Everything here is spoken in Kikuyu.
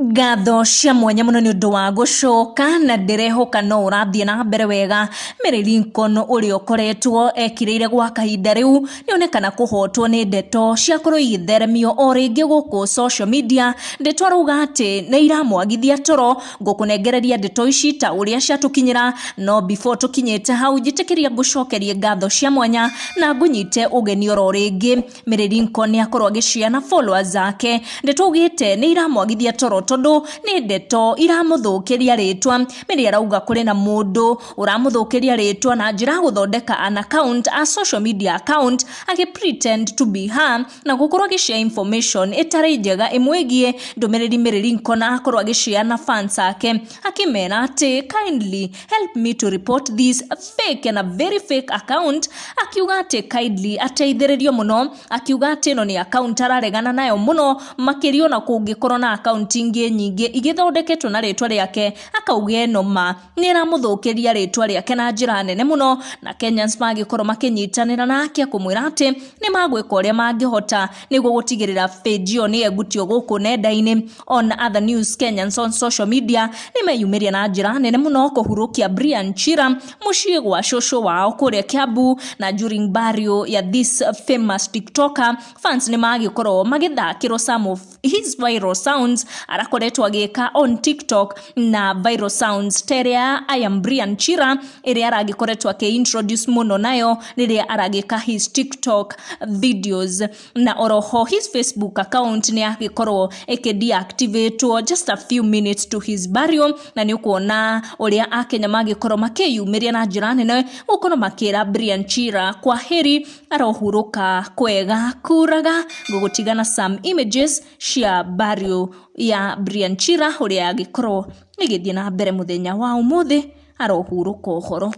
Ngatho cia mwanya mũno nĩ ũndũ wa gũcoka na ndĩrehoka no ũrathiĩ na mbere wega. Mary Lincoln ũrĩa ũkoretwo ekirĩire gwa kahinda rĩu nĩonekana kũhotwo nĩ ndeto ciakorwo igĩtheremio o rĩngĩ gũkũ social media. Ndeto arauga atĩ nĩ iramwagithia toro. Ngũkũnengereria ndeto ici ta ũrĩa ciatũkinyĩra, no before tũkinyĩte hau njĩtĩkĩria ngũcokerie ngatho cia mwanya na ngũnyite ũgeni oro rĩngĩ. Mary Lincoln nĩ akorwo agĩciana followers ake ndeto augĩte nĩ iramwagithia toro tondũ nĩ ndeto iramũthũkĩria rĩtwa. Mary arauga kũrĩ na mũndũ ũramũthũkĩria rĩtwa na njĩra ya gũthondeka an account, a social media account, agĩ pretend to be her na gũkorwo agĩ share information ĩtarĩ njega ĩmwĩgiĩ. Ndũmĩrĩri Mary Lincoln akorwo agĩ share na fans ake akĩmera atĩ kindly help me to report this fake and a very fake account, akiuga atĩ kindly ateithĩrĩrio mũno, akiuga atĩ ĩno nĩ account araregana nayo mũno makĩria ona kũngĩkorwo na account ingĩ nyingĩ igĩthondeketwo na rĩtwa rĩake, akauga ĩno ma nĩ ĩramũthũkĩria rĩtwa rĩake na njĩra nene mũno, na Kenyans magĩkorwo makĩnyitanĩra nake kũmwĩra atĩ nĩ magwĩka ũrĩa mangĩhota nĩguo gũtigĩrĩra page ĩyo nĩ yegutio gũkũ nenda-inĩ. On other news, Kenyans on social media nĩ meyumĩria na njĩra nene mũno kũhurũkia Brian Chira mũciĩ gwa cũcũ wao kũrĩa Kiambu, na during burial ya this famous TikToker, fans nĩ magĩkorwo magĩthakĩrwo some of his viral sounds arakoretwo agĩka on TikTok, na viral sounds ta ĩrĩa I am Brian Chira ĩrĩa aragĩkoretwo akĩ introduce mũno nayo rĩrĩa aragĩka his TikTok videos, na oroho his Facebook account nĩ agĩkorwo ĩkĩ deactivatwo just a few minutes to his burial, na nĩ ũkuona ũrĩa akenya magĩkorwo makĩyumĩria na njĩra nene gũkorwo makĩra Brian Chira kwa heri, arohurũka kwega kuraga. Ngũgũtigana some images cia burial ya Brian Chira ũrĩa agĩkorwo ĩgĩthiĩ na mbere mũthenya wa ũmũthĩ, arohurũka ũhoro.